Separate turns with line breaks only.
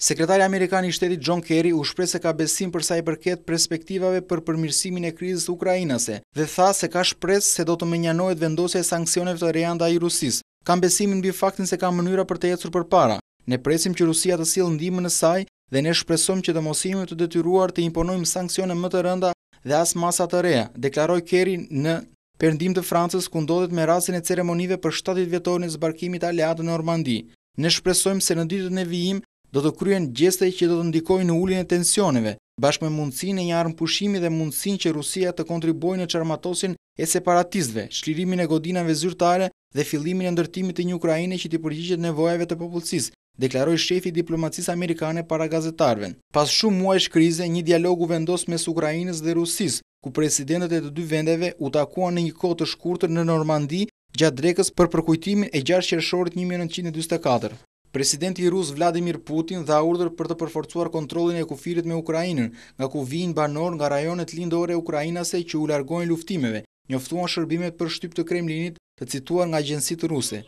Sekretari amerikan i Shtetit John Kerry u shpreh se ka besim për sa i përket perspektivave për përmirësimin e krizës ukrainase dhe tha se ka shpresë se do të mënjanohet vendosja e sanksioneve të reja ndaj Rusisë. Kam besimin mbi faktin se ka mënyra për të ecur përpara. Ne presim që Rusia të sjellë ndihmën e saj dhe ne shpresojmë që të mos jemi të detyruar të imponojmë sanksione më të rënda dhe as masa të reja, deklaroi Kerry në perëndim të Francës ku ndodhet me rastin e ceremonive për 70 vjetorin e zbarkimit aleat në Normandi. Ne shpresojmë se në ditët në vijim do të kryhen gjeste që do të ndikojnë në uljen e tensioneve, bashkë me mundësinë e një armëpushimi dhe mundësinë që Rusia të kontribuojë në çarmatosjen e separatistëve, çlirimin e godinave zyrtare dhe fillimin e ndërtimit të një Ukraine që t'i përgjigjet nevojave të popullsisë, deklaroi shefi i diplomacisë amerikane para gazetarëve. Pas shumë muajsh krize, një dialog u vendos mes Ukrainës dhe Rusisë, ku presidentët e të dy vendeve u takuan në një kohë të shkurtër në Normandi gjatë drekës për përkujtimin e 6 qershorit 1944. Presidenti rus Vladimir Putin dha urdhër për të përforcuar kontrollin e kufirit me Ukrainën, nga ku vijnë banorë nga rajonet lindore ukrainase që u largojnë luftimeve, njoftuan shërbimet për shtyp të Kremlinit, të cituar nga agjencitë ruse.